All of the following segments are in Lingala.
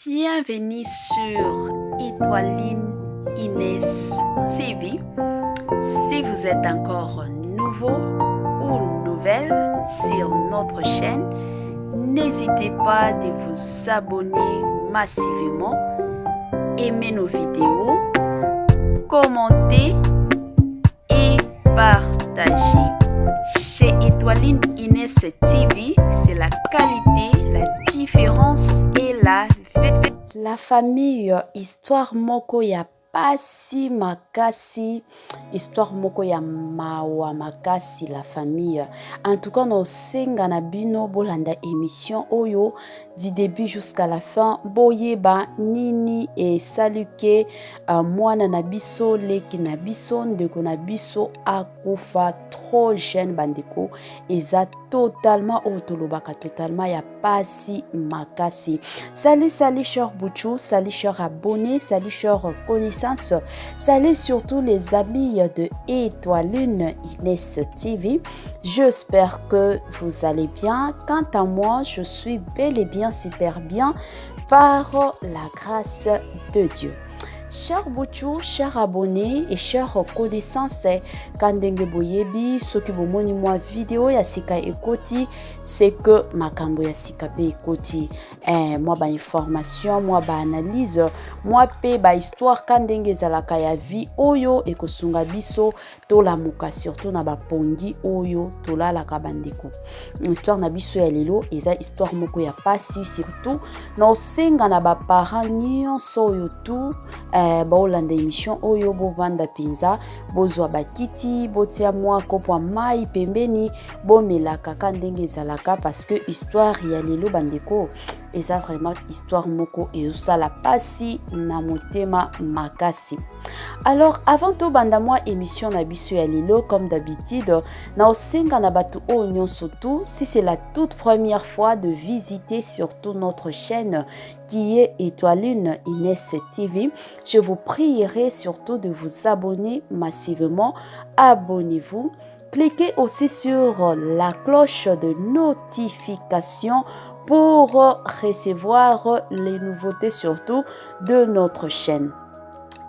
Bienvenue sur Étoiline Inès TV. Si vous êtes encore nouveau ou nouvelle sur notre chaîne, n'hésitez pas de vous abonner massivement, aimer nos vidéos, commenter et partager. Chez Étoiline Inès TV, c'est la qualité, la différence et la La famille, histoire moko ya pasi makasi, histoire moko ya mawa makasi la famille. En tout cas, nosenga na bino bolanda émission oyo du début jusqu'à la fin, boyeba nini esali ke mwana na biso, leki na biso, ndeko na biso akufa trop jeune. Bandeko, eza totalement oyo tolobaka, totalement ya pasi makasi. Salut, salut cher Bouchou, salut cher abonné, salut cher connaissance, salut surtout les amis de Étoiline Inès TV. J'espère que vous allez bien. Quant à moi, je suis bel et bien super bien par la grâce de Dieu. Cher Bouchou, cher abonné et cher connaissance, ka ndenge boyebi, soki bomoni mwa video ya sika ekoti, c'est que makambo ya sika pe ekoti, mwa bainformation, mwa baanalyse, mwa mpe bahistoire, ka ndenge ezalaka ya vie oyo ekosunga biso tolamuka, surtout na bapongi oyo tolalaka. Bandeko, histoire na biso ya lelo eza histoire moko ya pasi, surtout na osenga na baparent nyonso oyo tu baolanda émission oyo, bovanda mpenza, bozwa bakiti, botia mwa kopo ya mai pembeni, bomelaka ka ndenge ezalaka, parce que histoire ya lelo, bandeko, eza vraiment histoire moko ezosala pasi na motema makasi. Alors, avant tobanda mwa émission na biso ya lelo, comme d'habitude na osenga na bato oyo nyonso tu, si c'est la toute première fois de visiter surtout notre chaîne qui est Étoiline Inès TV, je vous prierai surtout de vous abonner massivement. Abonnez-vous. Cliquez aussi sur la cloche de notification pour recevoir les nouveautés surtout de notre chaîne.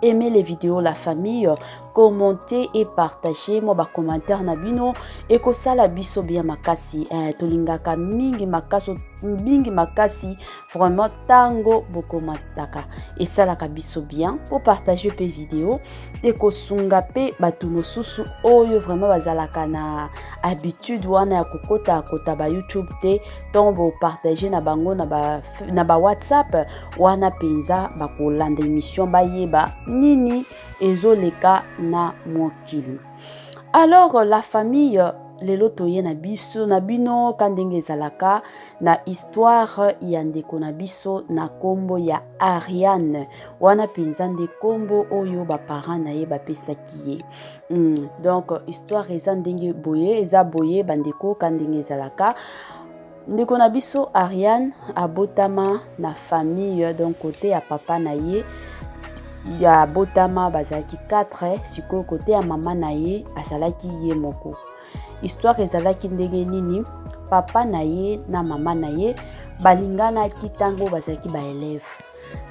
Aimez les vidéos, la famille, commentez et partagez. Mwa bacommentaire na bino ekosala biso bien makasi. Tolingaka mingi makasi, mingi makasi vraiment. Ntango bokomataka, esalaka biso bien. Bopartage mpe video, ekosunga mpe bato mosusu oyo vraiment bazalaka na habitude wana ya kokota kota ba YouTube te. Ntongo bopartage na bango na ba WhatsApp wana mpenza, bakolanda émission, bayeba nini ezoleka na mokili. Alors la famille, lelo toye na biso na bino ka ndenge ezalaka na histoire ya ndeko na biso na nkombo ya Ariane. Wana mpenza nde nkombo oyo baparent na ye bapesaki ye. Donc histoire eza ndenge boye, eza boye bandeko, ka ndenge ezalaka, ndeko na biso Ariane abotama na famille, donc côté ya papa na ye ya botama bazalaki 4. Sikoyo côté ya mama na ye azalaki ye moko. Histoire ezalaki ndenge nini? Papa na ye na mama na ye balinganaki ntango bazalaki baélève.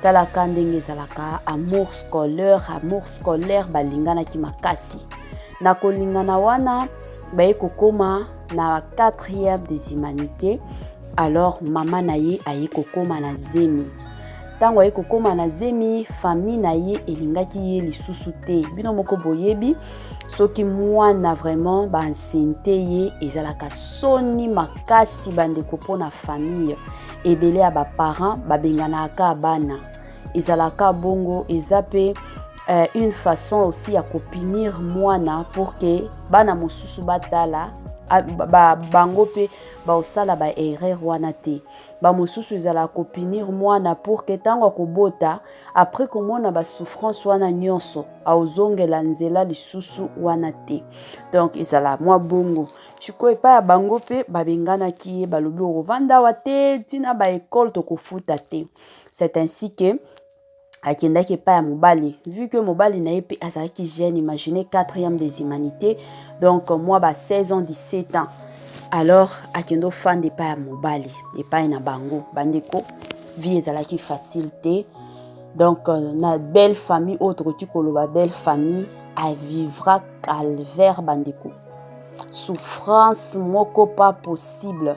Talaka ndenge ezalaka, amour scolaire, amour scolaire. Balinganaki makasi. Na kolingana wana, baye kokóma na 4e des humanités. Alors mama na ye aye kokóma na zemi. Ntango aye kokóma na zemi, famille na ye elingaki ye lisusu te. Bino moko boyebi, soki mwana vraiment baenceinte ye, ezalaka soni makasi, bandeko, mpona famille. Ebele ya baparent babenganaka bana, ezalaka bongo. Eza mpe une façon aussi ya kopunir mwana pour que bana mosusu batala ba, bango mpe baosala baerreur wana te. Bamosusu ezalaka kopunir mwana pour que ntango akobota, après komona basouffrance wana nyonso, aozongela nzela lisusu wana te. Donc ezala mwa bongo. Sikoyo epai ya bango mpe babenganaki ye, balobi okovanda awa te, ntina baekole tokofuta te. C'est ainsi que akendaki epai ya mobali. Vu que mobali na ye mpe azalaki jeune, imagine, quatrième des humanités, donc mwa ba 16 ans, 17 ans. Alors akende ofanda epai ya mobali, epai na bango. Bandeko, Vie ezalaki facile te. Donc na belle famille oyo tokoki koloba belle famille avivra calvaire bandeko. Souffrance moko pas possible.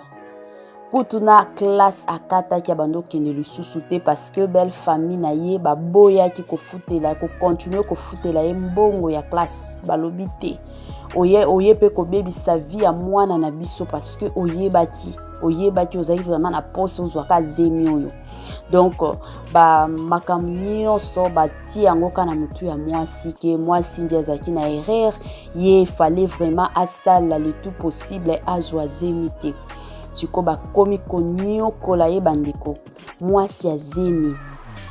Kutu na classe akataki abandi okende lisusu te parce que belle famille na ye baboyaki kofutela kocontinue kofutela ye mbongo ya classe. Balobi te oye oye mpe kobebisa vie ya mwana na biso parce que oyebaki oyebaki ozali vraiment na posa ozwaka zemi oyo. Donc ba makambo nyonso batie yango kaka na motu ya mwasi ke mwasi nde azalaki na erreur, ye fallait vraiment asala le tout possible azwa zemi te. Sikoyo bakomi konyokola ye bandeko, mwasi ya zemi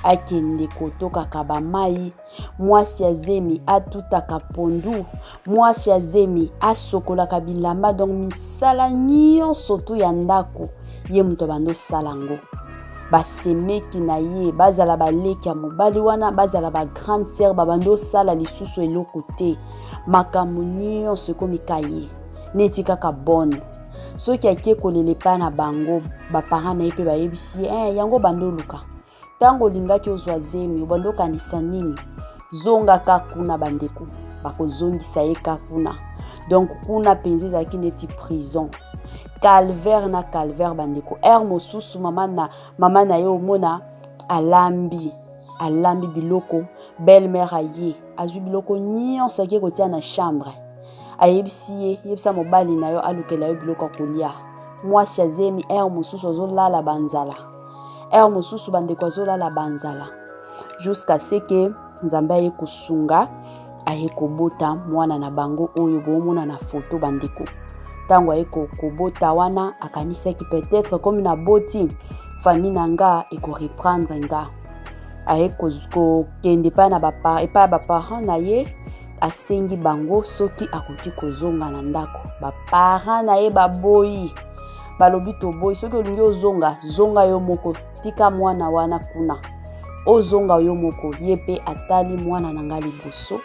akende kotokaka bamai, mwasi ya zemi atutaka pondu, mwasi ya zemi asokolaka bilamba, donc misala nyonso tu ya ndako ye moto abandi osala yango. Basemeki na ye bazala baleki ya mobali wana, bazala ba grande sœur, babandi osala lisusu eloko te. Makambo nyonso ekomi ka ye neti kaka bonne. Soki ake kolela epai na bango, baparent na ye mpe bayebisi ye yango bandi oluka ntango olingaki ozwa zemi obandi okanisa nini, zonga ka kuna bandeko, bakozongisa ye ka kuna. Donc kuna mpenza ezalaki neti prison, calvaire na calvaire bandeko. Heure mosusu mama na ye omona alambi alambi biloko, belle-mère aye azwi biloko nyonso ake kotia na chambre, ayebisi ye yebisa mobali na yo alukela yo biloko ya kolia. Mwasi azemi heure mosusu azolala banzala, heure mosusu bandeko azolala banzala, jusqu'à ce que Nzambe aye kosunga, aye kobota mwana na bango oyo bomona na photo bandeko. Ntango aye kobota wana akanisaki peut-être comme naboti famille na nga ekoreprendre nga. Aye kokende epai ya baparent na ye, asengi bango soki akoki kozonga na ndako. Baparent na ye baboyi, balobi toboyi, soki olingi ozonga zonga yo moko, tika mwana wana kuna, ozonga yo moko. Ye mpe atali mwana na nga liboso,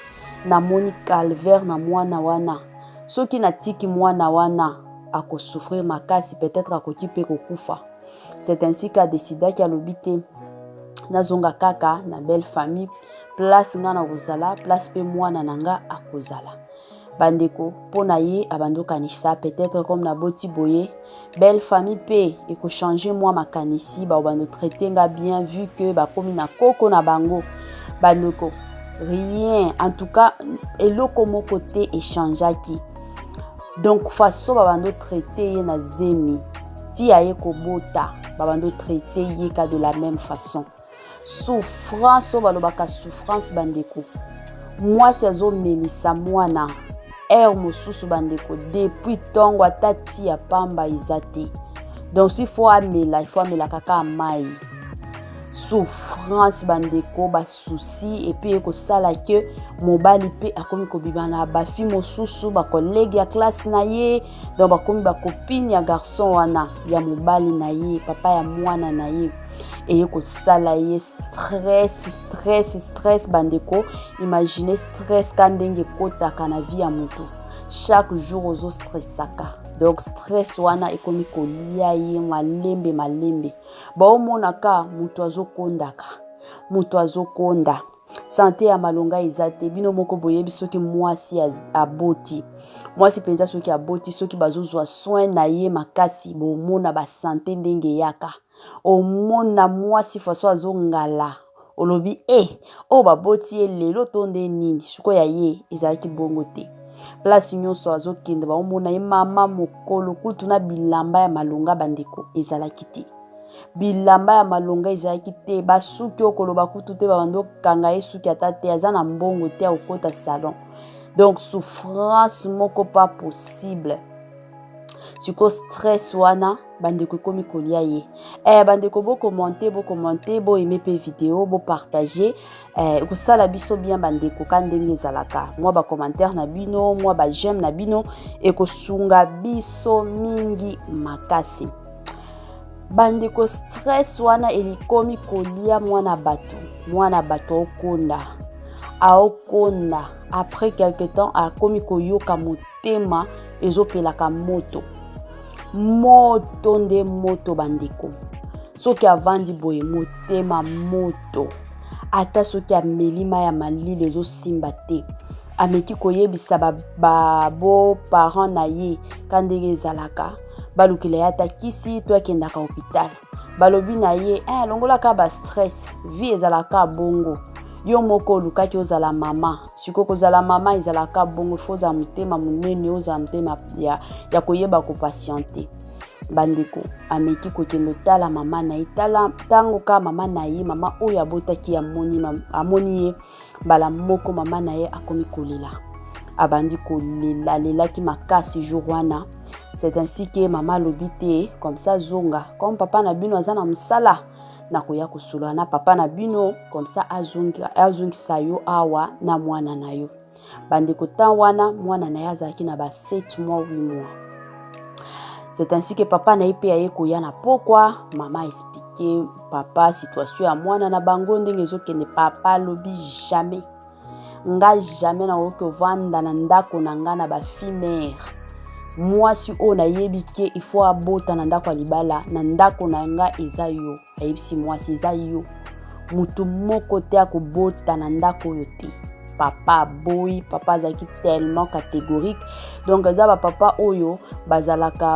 namoni calvaire na mwana wana, soki natiki mwana wana akosouffrir makasi, peut-être akoki mpe kokufa. C'est ainsi qu'a décidaki alobi te nazonga kaka na belle famille, place nga na kozala, place mpe mwana na nga akozala. Bandeko mpo na ye abandi okanisa peut-être comme naboti boye belle famille mpe ekochange mwa makanisi, baobandi traite nga bien vu que bakomi na koko na bango. Bandeko rien, en tout cas eloko moko te échangeaki. Donc façon babandi traite ye na zemi ti aye kobota, babandi traite ye ka de la même façon. Souffrance oyo balobaka souffrance bandeko, mwasi azomelisa mwana heure mosusu bandeko depuis ntongo ata ti ya pamba eza te. Donc s'il faut amela, il faut amela kaka mai. Souffrance bandeko, basusi epuis ekosala ke mobali mpe akomi kobima na bafi mosusu, bakolege ya classe na ye, donc bakomi bakopine ya garçon wana ya mobali na ye, papa ya mwana na ye. Eye kosala ye stress stress stress bandeko. Imagine stress ka ndenge ekotaka na vie ya moto, chaque jour ozostressaka. Donc stress wana ekomi kolia ye malembe malembe, baomonaka moto azokondaka, moto azokonda, sante ya malonga eza te. Bino moko boyebi soki mwasi aboti, mwasi mpenza soki aboti, soki bazozwa soin na ye makasi, bomona basante ndenge eyaka. Omona mwasi faso azongala, olobi oyo baboti ye lelo to nde nini, sikoyo ya ye ezalaki bongo te. Place nyonso azokende baomona ye mama mokolo, kutu na bilamba ya malonga bandeko ezalaki te, bilamba ya malonga ezalaki te. Basuki okoloba kutu te, babandi okanga ye suki ata te, aza na mbongo te akokota salon. Donc souffrance moko pas possible. Sikoyo stress wana bandeko ekomi kolia ye. Bandeko bokommente, bokommente, boaime mpe video, bopartage, ekosala biso bien bandeko ka ndenge ezalaka. Mwa bacommentaire na bino, mwa baj'aime na bino ekosunga biso mingi makasi bandeko. Stress wana elikomi kolia mwana bato, mwana bato aokonda, aokonda. Après quelque temps akomi koyoka motema ezopelaka moto, moto nde moto bandeko. Soki avandi boye motema moto, ata soki ameli mai ya malili ezosimba te. Ameki koyebisa ba, ba beau parent na ye ka ndenge ezalaka, balukela ye ata kisi to akendaka hôpital. Balobi na ye eh, longolaka ba stress, vie ezalaka bongo, yo moko olukaki ozala mama, sikoyo kozala mama ezalaka bongo, fo ozala motema monene, ozala motema ya koyeba kopatienter. Bandeko, ameki kokende otala mama na ye. Tala ntango ka mama na ye, mama oyo abotaki, amoni ye mbala moko, mama na ye akomi kolela, abandi kolela, alelaki makasi jour wana. C'est ainsi que mama alobi te, comme ça zonga, comme papa na bino aza na mosala, nakoya kosolola na papa na bino, comme ça azongisa yo awa na mwana na yo. Bandeko, ntan wana mwana na ye azalaki na ba 7 mois, 8 mois. C'est ainsi que papa na ye mpe aye koya na pokwa. Mama explique papa situation ya mwana na bango ndenge ezokende. Papa alobi: "Jamais, nga jamais nakoki kovanda na ndako na nga na bafille-mère. Mwasi oyo nayebi ke il faut abota na ndako ya libala na ndako na nga eza yo." Ayebisi mwasi: "Eza yo, motu moko te akobota na ndako oyo te." Papa aboyi. Papa azalaki tellement catégorique. Donc eza bapapa oyo bazalaka,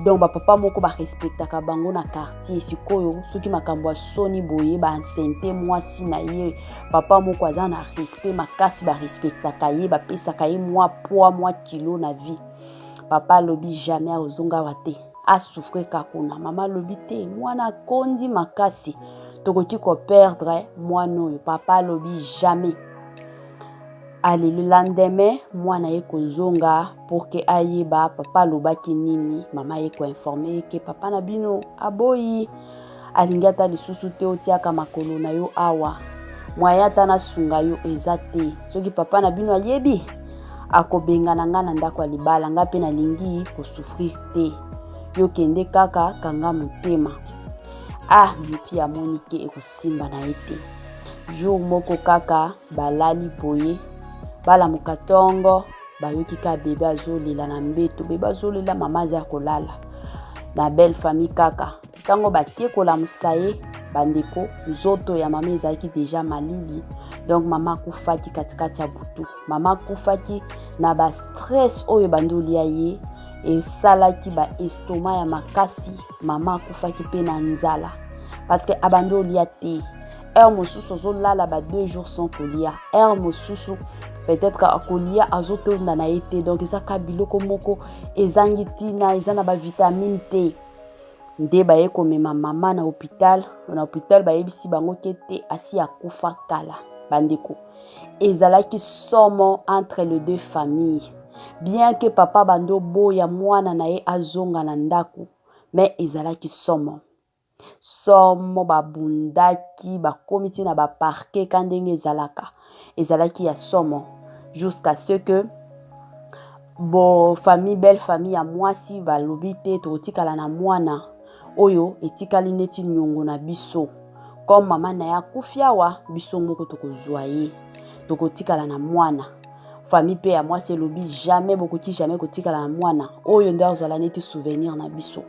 donc bapapa moko barespectaka bango na quartier. Sikoyo soki makambo ya soni boye, baenceinte mwasi na ye, papa moko aza na respect makasi, barespectaka ye, bapesaka ye mwa poids, mwa kilo na vie. Papa alobi jamais akozonga awa te, asouffrir ka kuna. Mama alobi te, mwana akondi makasi, tokoki koperdre mwana oyo. Papa alobi jamais. Ale, le lendemain mwana ye kozonga pour ke ayeba papa alobaki nini. Mama ye koinformer ye ke papa na bino aboyi, alingi ata lisusu te otiaka makolo na yo awa, moyen ata nasunga yo eza te. Soki papa na bino ayebi, akobengana nga na ndako ya libala, nga mpe nalingi kosouffrir te. Yo kende kaka, kanga motema. Ah, mofi amoni ke ekosimba na ye te. Jour moko kaka balali boye, balamuka ntongo, bayoki ka bebe azolela na mbeto, bebe azolela. Mama aza ya kolala na belle famille kaka. Ntango batie kolamusa ye, bandeko, nzoto ya mama ezalaki déjà malili. Donc mama akufaki katikati ya butu. Mama akufaki na bastress oyo ebandi olia ye, esalaki baestomac ya makasi. Mama akufaki mpe na nzala parce que abandi olia te. Heure mosusu azolala ba 2 jours sans kolia, heure mosusu peut-être akolia, azotonda na ye te. Donc eza ka biloko moko ezangi ntina, eza na bavitamine te. Nde baye komema mama na hôpital. Na hôpital bayebisi bango ke te, asi akufa kala. Bandeko, ezalaki somo entre les deux familles. Bien que papa bando boya mwana na ye azonga na ndako, mais ezalaki somo, somo. Babundaki, bakomi ntina baparquet ka ndenge ezalaka, ezalaki ya somo, jusqu'à ce que bo famille, belle famille ya mwasi balobi te, tokotikala na mwana oyo, etikali neti niongo na biso. Comme mama na ye akufi awa, biso moko tokozwa ye, tokotikala na mwana. Famille mpe ya mwasi elobi: "Jamais, bokoki jamais kotikala na mwana oyo, nde azala neti souvenir na biso."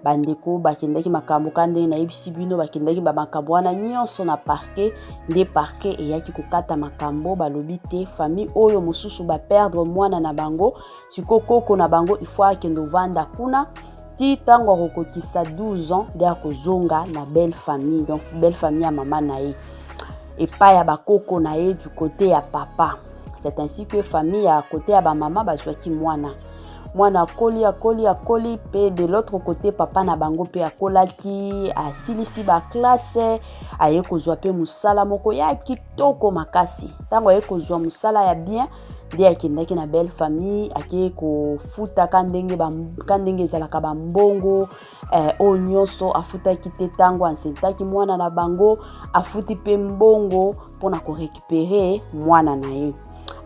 Bandeko, bakendaki makambo ka ndenge nayebisi bino, bakendaki bamakambo wana nyonso na parquet. Nde parquet eyaki kokata makambo, balobi te, famille oyo mosusu baperdre mwana na bango, sikoyo koko na bango ifo akende ovanda kuna ti ntango akokokisa 12 ans, nde akozonga na belle famille, donc belle famille ya mama na ye, epai ya bakoko na ye du côté ya papa. C'est ainsi que famille ya côté ya bamama bazwaki mwana. Mwana akoli, akoli, akoli mpe. De l'autre côté, papa na bango mpe akolaki, asilisi baclasse, aye kozwa mpe mosala moko ya kitoko makasi. Ntango aye kozwa mosala ya bien, nde akendaki na belle famille, ake kofuta ka ndenge ezalaka bambongo oyo nyonso afutaki te ntango aenceinteraki mwana na bango. Afuti mpe mbongo mpona korécupérer mwana na ye.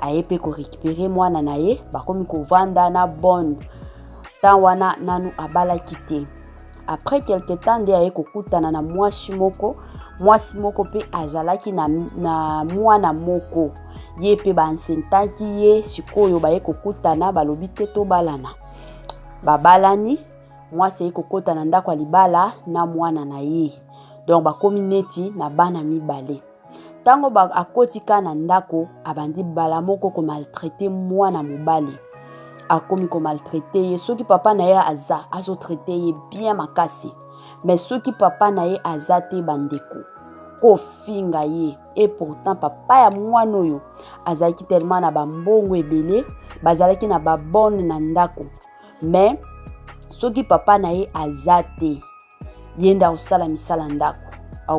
Aye mpe korécupérer mwana na ye, bakomi kovanda na bonne. Ntango wana nanu abalaki te. Après quelque temps nde aye kokutana na mwasi moko. Mwasi moko mpe azalaki na mwana moko, ye mpe baenceintaki ye. Sikoyo baye kokutana, balobi te, tobalana. Babalani. Mwasi aye kokota na ndako ya libala na mwana na ye, donc bakomi neti na bana mibale. Ntango akoti ka na ndako, abandi bala moko komaltraite mwana mobali. Akomi komaltraite ye. Soki papa na ye aza, azotraite ye bien makasi, mais soki papa na ye aza te, bandeko, kofinga ye. Et pourtant papa ya mwana oyo azalaki tellement na bambongo ebele, bazalaki na babone na ndako, mais soki papa na ye aza te, ye nde akosala misala ndako.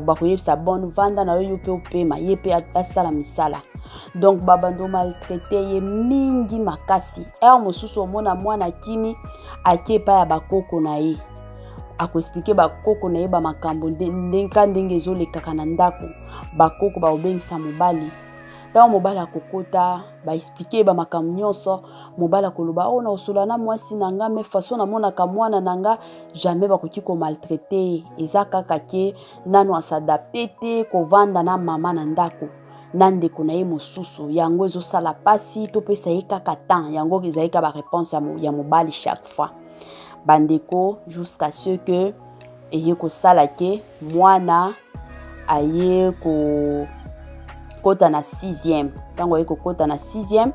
Bakoyebisa bonne: "Vanda na yo, yo mpe opema." Ye mpe asala misala. Donc babando maltraite ye mingi makasi. Heure mosusu omona mwana akimi, ake epai ya bakoko na ye, akoexpliquer bakoko na ye bamakambo ndenka ndenge ezolekaka na ndako. Bakoko bakobengisa mobali. Ntango mobali akokota, baexpliquer ye bamakambo nyonso. Mobali akoloba: "Oyo oh, nakosola na mwasi na nga, mais façon namonaka mwana na nga, jamais bakoki komaltraite ye. Eza kaka ke nano as'adapter te kovanda na mama na ndako na ndeko na ye mosusu. Yango ezosala mpasi, topesa ye kaka temps." Yango ezali ka baréponse ya mobali chaque fois, bandeko, jusqu'à ce que eye kosala ke mwana aye kokota na 6e. Ntango aye kokota na 6e,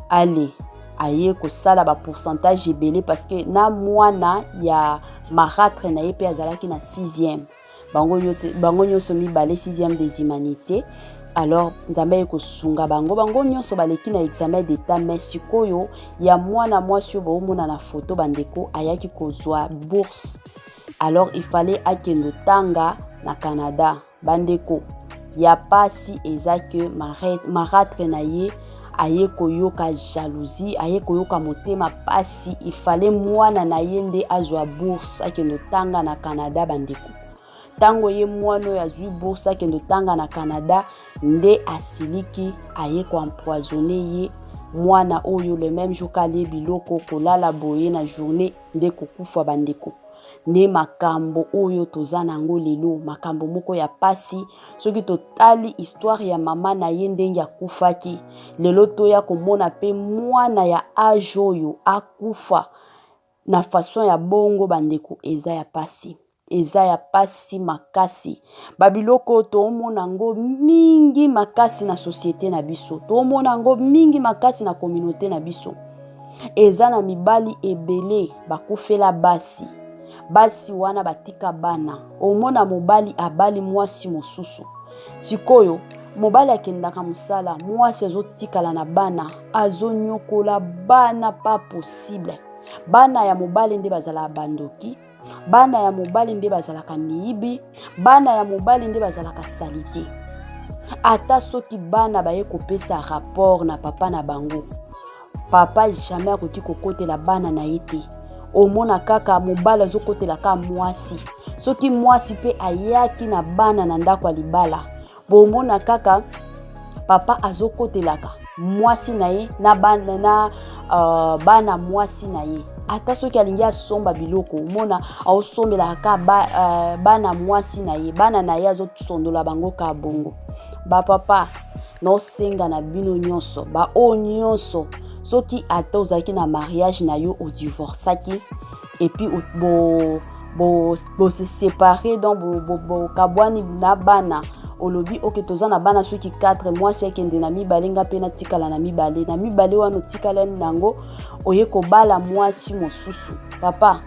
ale aye kosala bapourcentage ebele, parce que na mwana ya marâtre na ye mpe azalaki na 6e. Bango nyonso mibale 6e des humanités. Alors Nzambe aye kosunga bango, bango nyonso baleki na examen d'état. Mais sikoyo ya mwana mwasi oyo boomona na foto, bandeko, ayaki kozwa bourse. Alors il fallait akende otanga na Canada. Bandeko, ya pasi eza ke marâtre na ye aye koyoka jalousie, aye koyoka motema pasi. Ifale mwana na ye nde azwa bourse, akende otanga na Canada. Bandeko, ntango ye mwana oyo azwi bourse, akende otanga na Canada, nde asiliki, aye koempoisonner ye mwana oyo. Le même jour kalie biloko, kolala boye na journée, nde kokufa. Bandeko, nde makambo oyo toza nango lelo, makambo moko ya pasi. Soki totali histoire ya mama na ye, ndenge akufaki, lelo toya komona mpe mwana ya âge oyo akufa na façon ya bongo, bandeko, eza ya pasi, eza ya pasi makasi. Babiloko toomona yango mingi makasi na société na biso, toomona yango mingi makasi na communauté na biso. Eza na mibali ebele bakufela basi, basi wana batika bana. Omona mobali abali mwasi mosusu. Sikoyo mobali akendaka mosala, mwasi azotikala na bana, azonyokola bana pas possible. Bana ya mobali nde bazalaka bandoki, bana ya mobali nde bazalaka miyibi, bana ya mobali nde bazalaka saleté. Ata soki bana baye kopesa rapport na papa na bango, papa jamais akoki kokotela bana na ye te. Omona kaka mobali azokotela kaka mwasi. Soki mwasi mpe ayaki na bana na ndako ya libala, bomona kaka papa azokotelaka mwasi na ye na bana, na bana mwasi na ye. Ata soki alingi asomba biloko, omona aosombelaka ka bana mwasi na ye, bana na ye azosondola bango ka bongo. Bapapa, naosenga na bino nyonso, baoyo nyonso, soki ata ozalaki na mariage na yo, odivorçaki, et puis bo bose séparé, donc bokabwani na bana, olobi: "Ok, toza na bana soki 4, mwasi akende na mibale, nga mpe natikala na mibale." Na mibale wana otikala nango, oye kobala mwasi mosusu. Papa,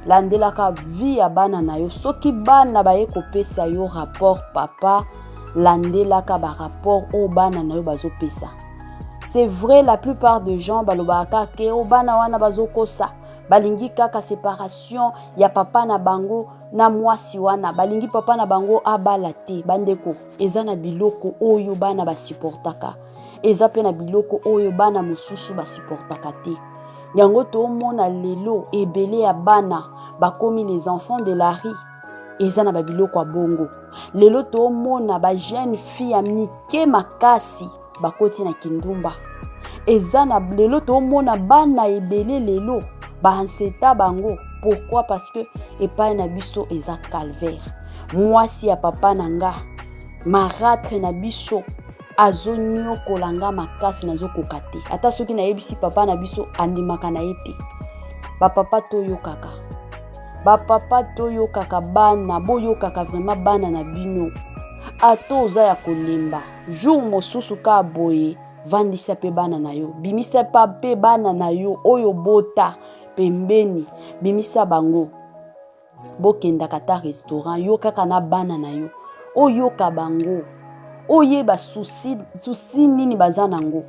landelaka vie ya bana na yo. Soki bana baye kopesa yo rapport, papa, landelaka barapport oyo bana na yo bazopesa. C'est vrai, la plupart des gens balobaka kaka ke o bana wana bazokosa, balingi kaka séparation ya papa na bango na mwasi wana, balingi papa na bango abala te. Bandeko, eza na biloko oyo bana basupportaka, eza mpe na biloko oyo bana mosusu basupportaka te. Yango toomona lelo ebele ya bana bakomi les enfants de la rue. Eza na babiloko ya bongo. Lelo toomona bajeune fille ya mike makasi bakoti na kindumba. Eza na lelo toomona bana ebele lelo baanseta bango. Pourquoi? Parce que epai na biso eza calvaire. Mwasi ya papa na nga, marâtre na biso, azonyokola nga makasi, nazokoka te. Ata soki nayebisi papa na biso, andimaka na ye te. Bapapa, toyokaka. Bapapa, toyokaka bana, boyokaka vraiment bana na bino. Ata oza ya kolemba, jour mosusu ka boye, vandisa mpe bana na yo, bimisa mpe bana na yo oyo bota pembeni, bimisa bango, bokendaka ata restaurant, yo kaka na bana na yo, oyoka bango, oyeba souci nini baza nango,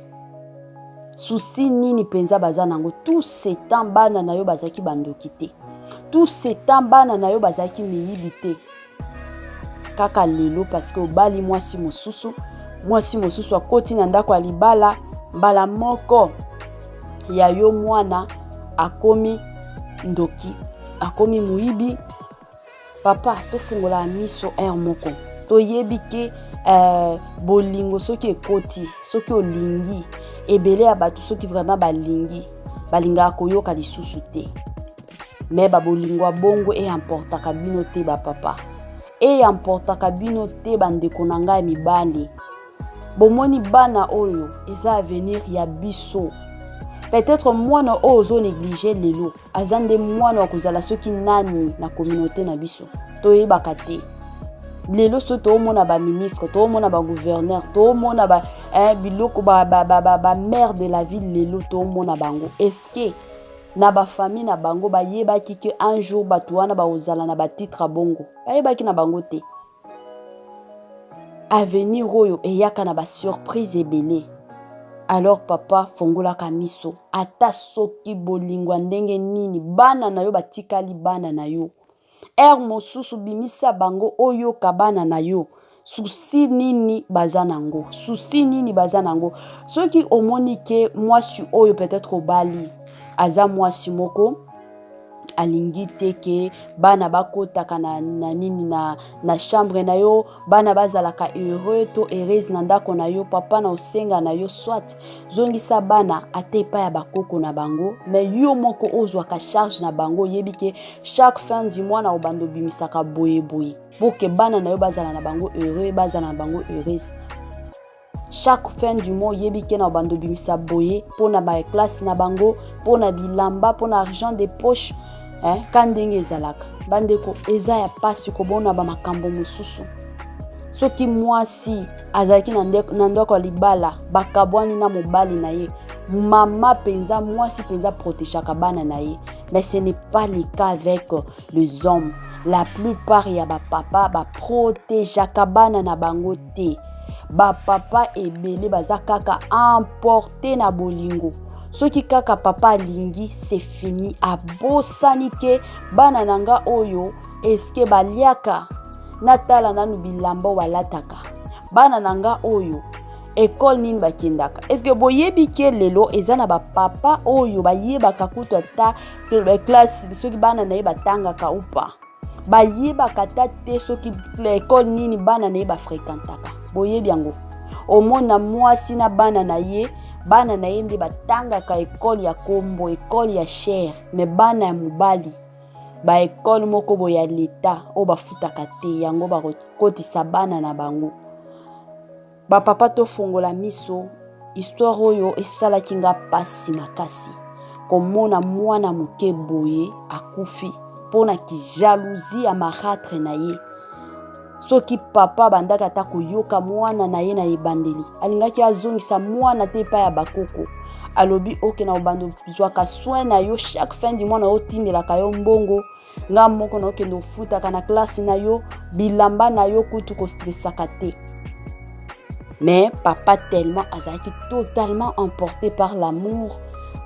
souci nini mpenza baza nango. Tout ce temps bana na yo bazalaki bandoki te, tout ce temps bana na yo bazalaki miyibi te. Kaka lelo, parce que obali mwasi mosusu, mwasi mosusu akoti na ndako ya libala, mbala moko ya yo mwana akomi ndoki, akomi moyibi. Papa, tofungola miso heure moko. Toyebi ke bolingo soki ekoti, soki olingi, ebele ya bato soki vraiment balingi, balingaka koyoka lisusu te. Me babolingo ya bongo eemportaka bino te, bapapa, eemportaka bino te. Bandeko na ngai mibali, bomoni bana oyo eza avenir ya biso. Peut-être mwana oyo ozonégliger lelo aza nde mwana wa kozala soki nani na communauté na biso, toyebaka te. Lelo so toomona baministre, toomona bagouverneur, toomona ba, eh, biloko bamaire ba, ba, ba, ba de la ville, lelo toomona bango. Est-ce na bafamille na bango bayebaki ke un jour bato wana bakozala na batitre bongo? Bayebaki na bango te. Avenir oyo eyaka na basurprise ebele. Alors papa, fongolaka miso. Ata soki bolingo ya ndenge nini, bana na yo batikali bana na yo. Heure mosusu bimisa bango, oyoka bana na yo, souci nini baza nango, souci nini baza nango. Soki omoni ke mwasi oyo peut-être obali aza mwasi moko alingi te ke bana bakotaka na nini na chambre na yo, bana bazalaka heureux to heureuse na ndako na yo, papa, na osenga na yo, soit zongisa bana ata epai ya bakoko na bango, mais yo moko ozwaka charge na bango. Oyebi ke chaque fin du mois na obanda obimisaka boyeboye po ke bana na yo bazala na bango heureux, bazala na bango heureuse. Chaque fin du mois oyebi ke na obanda obimisa boye mpona baklasse na bango, mpona bilamba, mpona argent de poche, eh, ka ndenge ezalaka. Bandeko, eza ya mpasi kobona bamakambo mosusu. Soki mwasi azalaki na ndako ya libala, bakabwani na mobali na ye, mama mpenza, mwasi mpenza protégeaka bana na ye. Mais ce n'est pas le cas avec les hommes. La plupart ya bapapa baprotégeaka bana na bango te. Bapapa ebele baza kaka emporté na bolingo. Soki kaka papa alingi, c'est fini, abosani ke bana na nga oyo eske baliaka, natala nanu bilamba oyo balataka, bana na nga oyo école nini bakendaka. Est-ce boyebi ke lelo eza na bapapa oyo bayebaka kutu ata classe soki bana na ye batangaka ou pas? Bayebaka ata te soki école nini bana na ye bafréquentaka. Boyebi yango? Omona mwasi na bana na ye, bana na ye nde batangaka école ya kombo, école ya cher, mais bana ya mobali baécole moko boye ya leta oyo bafutaka te, yango bakokotisa bana na bango. Bapapa, tofongola miso. Histoire oyo esalaki nga mpasi makasi, komona mwana moke boye akufi mpona kijalousie ya marâtre na ye. Soki papa bandaki ata koyoka mwana na ye na ebandeli, alingaki azongisa mwana te epai ya bakoko. Alobi: "Oke, na obanda ozwaka soin na yo, chaque fin du mois na otindelaka yo mbongo, nga moko na okende ofutaka na classe na yo, bilamba na yo kutu kostressaka te." Mais papa, tellement azalaki totalement emporté par l'amour,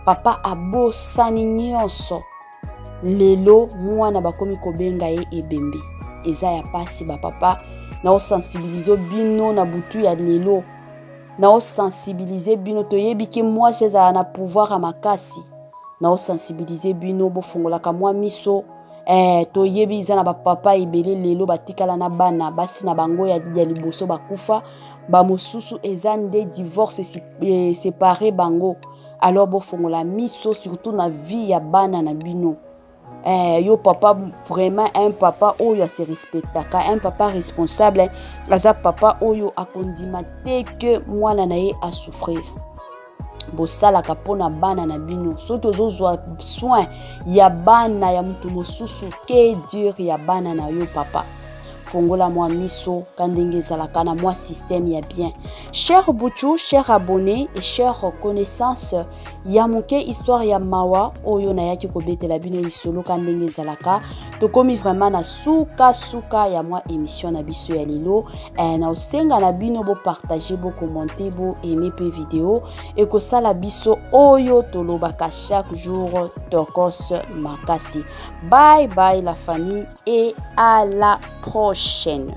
papa abosani nyonso. Lelo mwana bakomi kobenga ye ebembe. Eza ya pasi. Bapapa, naosensibiliser bino na butu ya lelo, naosensibiliser bino. Toyebi ke mwasi ezala na pouvoir ya makasi. Naosensibiliser bino, bofungolaka mwa miso. Toyebi eza na bapapa ebele lelo batikala na bana basi na bango ya liboso bakufa, bamosusu eza nde divorce séparé bango. Alors bofongola miso, surtout na vie ya bana na bino. Yo papa, vraiment un papa oyo ase respectaka, un papa responsable, aza papa oyo akondima te ke mwana na ye asouffrir. Bosalaka mpo na bana na bino. Soki ozozwa soin ya bana ya moto mosusu, que dire ya bana na yo? Papa, fongola mwa miso ka ndenge ezalaka na mwa système ya bien. Cher Buchu, cher abonné et cher connaissance ya moke, histoire ya mawa oyo nayaki kobetela bino lisolo ka ndenge ezalaka. Tokomi vraiment na suka suka ya mwa émission na biso ya lelo. Na osenga na bino bopartage, bokommente, boaime mpe video. Ekosala biso oyo tolobaka chaque jour, tokos makasi. Bye bye la famille et à la prochaine.